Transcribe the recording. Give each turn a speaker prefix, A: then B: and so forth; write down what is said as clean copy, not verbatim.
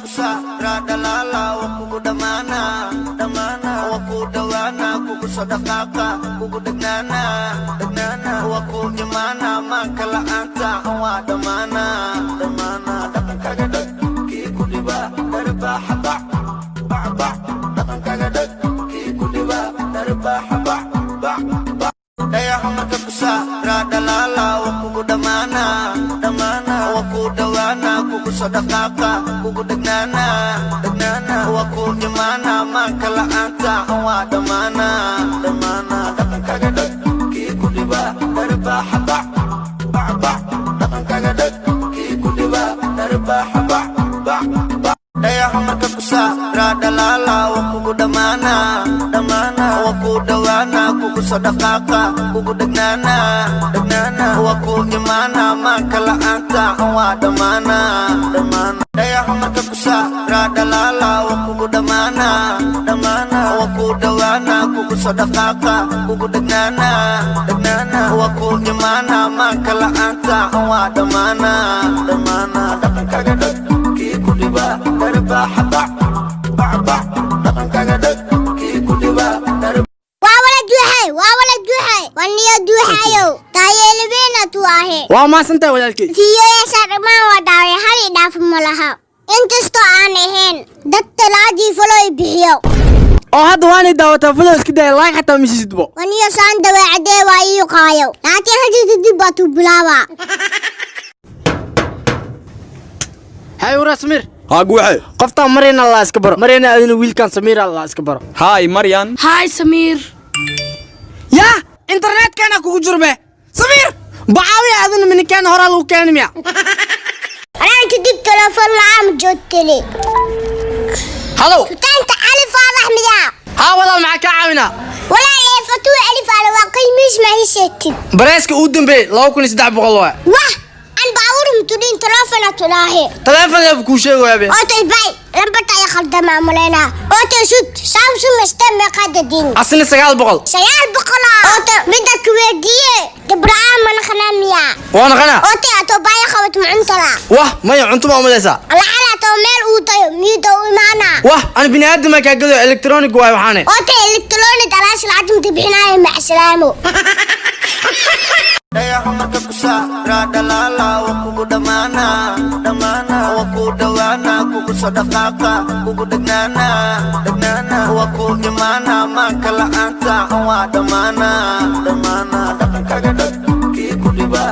A: Ku saaraa dhalaala, waa kugu dhammaana dhammaana, waa ku dhawaana, kugu soo dhaqaaqa, kugu dhegnaana dhegnaana, waa ku imaana, maanka la'aanta waa dhammaana dhammaana. Dhaqankaga dhag kii ku dhiba dharbaaxa bac bac bac. Dhaqankaga dhag kii ku dhiba dharbaaxa bac bac bac. Dhayaxa marka ku saaraa dhalaala, waa kugu dhammaana dhammaana, waa ku dhawaana, kugu soo dhaqaaqa, kugu dhegnaana dhegnaana, waa ku imaana, maanka la'aanta waa dhammaana dhammaana. Dhaqankaga dhag kii ku dhiba dharbaaxa bac bac bac. Dhaqankaga dhag kii ku dhiba dharbaaxa bac bac bac. Dhayaxa marka ku saaraa dhalaala, waa kugu dhammaana dhammaana, waa ku dhawaana, kugu soo dhaqaaqa, kugu dhegnaana dhegnaana, waa ku imaana, maanka la'aanta waa dhammaana dhammaana. Dhayaxa marka ku saaraa dhalaala, waa kugu dhammaana dhammaana, waa ku dhawaana, kugu soo dhaqaaqa, kugu dhegnaana dhegnaana, waa ku imaana, maanka la'aanta waa dhammaana dhammaana. Dhaqankaga dhag kii ku dhiba dharbaaxa bac bac bac. Dhaqankaga dhag kii ku dhiba dhar
B: Waa wala duuxay, waa wala duuxay, waniyo duuxayow taayeelibeena tuu ahe.
C: Waa maasantahay, walaalkey.
B: Fiiyoyaasha dhammaan waa daaway, hal i dhaaf ma laha, inkastoo aan ahayn dad talaadii follow bixiyo.
C: Oo hadda waanay daawataa, follow iska daya, like xataa misisidbo.
B: Waniyo saan daweecadee waa ii qaayo, laakiin hadda kadib baa tuu bilaabaa.
C: Hay wara Samiir.
D: Haa, Guuxe.
C: Qoftaan Maryana la iska baro, Maryana, adina wiilkan Samiira la iska baro.
D: Hi, Maryan.
E: Hi, Samiir.
C: Yaa internetkana kugu jurme Samiir bacaawiya, adina mininkaan horaa lagu keeni miya?
B: Anaa kadib telefoon la'aan joogtele.
C: Halow.
B: Tutaanta Cali Faadax miyaa?
C: Haa walaal, maxaa kaa caawinaa?
B: Walaa ee fatuu alif ala waa qiimiis ma hisheetid?
C: Bareeska uu dambeeyey 2300 waay.
B: Wah, an baabuur mutudhin, telefoona tudaahe.
C: Taleefonka kuu sheegayaa be.
B: Otay bay lambarta ay khaldamaa malaynaa. Otay sud Samsung este meeqa dadin?
C: Asina 900.
B: 900. Oto midda kuweydiiye, gabra'aan mana khanaa miyaa?
C: Waa naqanaa.
B: Otay atoo baaya qabat mucuntala?
C: Wah maya, cunto ma umalaysaa?
B: Lacala atoo meel uu tayo miyuuta u imaanaa?
C: Wah, ana bini aadama kaa gado, electronic waay waxaane.
B: Otay electronic alaas lacag mta bixinaayo, macsalaamo.
A: Dhayaxa marka ku saaraa dhalaala, waa kugu dhammaana dhammaana, waa ku dhawaana, kugu soo dhaqaaqa, kugu dhegnaana dhegnaana, waa ku imaana, maanka la'aanta waa dhammaana dhammaana. Dhaqankaga dhag kii ku dhiba